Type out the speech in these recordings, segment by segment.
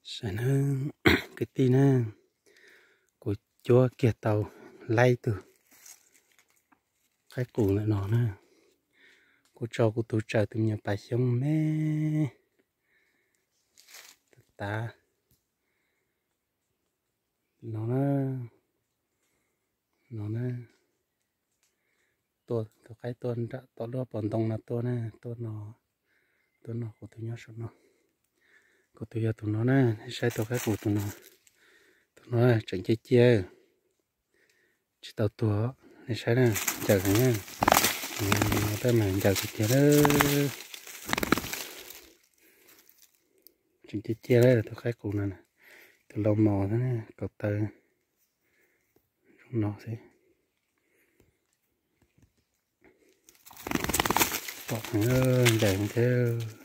Saib na, kwv tij na, kuv cuab kiag tau laib tug qaib qus ntawm no na. Kuv tso kuv tus tsawm tus me nyuam pas xyoob me tav no na, no na. Tus qaib tuaj nram tom lub pos ntoo no tuaj na, tuaj no, tuaj no, kuv tus nyob saum no. Kuv tus yog tus no na, nej saib tus qaib qus tus no, tus no tseem cia cia, tsis tau tuag, nej saib na, ncaws heev na, tab mas ncaws tiag tiag lawm. Tseem cia cia lawm tus qaib qus no, tus lau mos kaum taw zoo no xwb. Pom heev, ncaws heev thiab.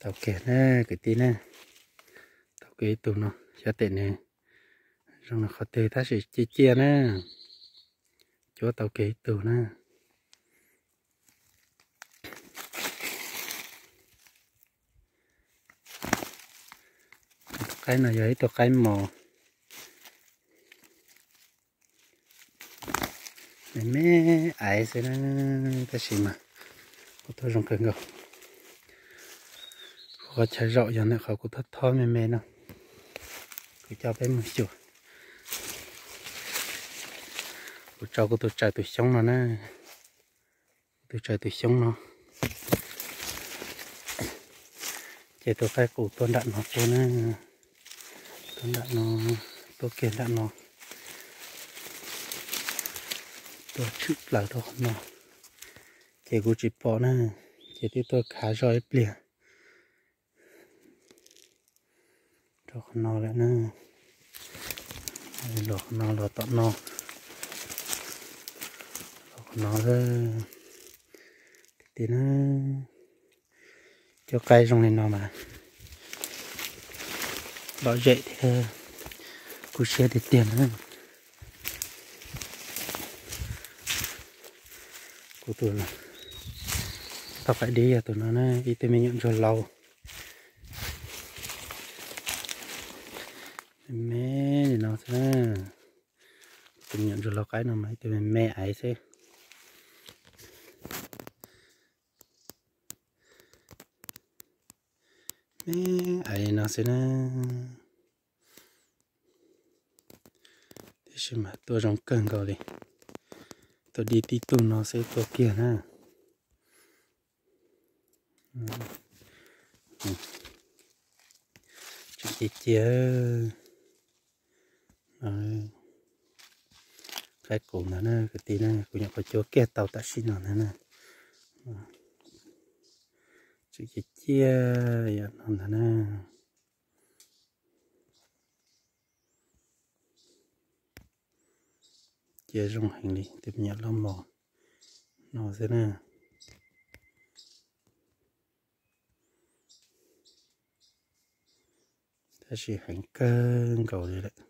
Tau kiag na kwv tij na, tau kiag ib tug no, xyov tes nws zoo li qhov twg tab sis cia cia na, cuab tau kiag ib tug na. Tus qaib no yog ib tug qaib mos me me aiv xwb na, tab sis mas kuv tuaj zoo kawg nkaus. Kuv qhov chaw zaum yog ntawm qhov kuv thob thob me me no, kuv coj peb mus xyuas. Kuv tso kuv tus tsawm tus xyoob no na, kuv tus tsawm tus xyoob no, ces tus qaib qus tuaj nram no tuaj na, tuaj nram no, tuaj kiag nram no, tuaj tshwm plaws rau qhov no, ces kuv tsis pom na, ces twb tuaj khav zog ib pliag rau qhov no lawm na. Los qhov no, los tom no, los qhov no lawm. Tiag tiag na, cov qaib zoo li no mas lom zem thiab kub siab tiag tiag na. Kuv tus tau qaib dib yog tus no na, ib tug me nyuam ntsuag laus me li no xwb na. Tus me nyuam ntsuag laus qaib no mas ib tug me me aiv xwb. Me aiv li no xwb na. Tiam sis mas tuaj zoo kawg nkaus li. Tuaj dib tib tug no xwb tuaj kiag na. Tseem cia cia. Qaib qus ntawd na kwv tij na, kuv nyuam qhuav cuab kiag tau tam sim no ntag na. Tseem cia cia yam no ntag na. Cia zoo heev li, tus me nyuam laus mos no xwb na. Tab sis heev kawg nkaus li lawm.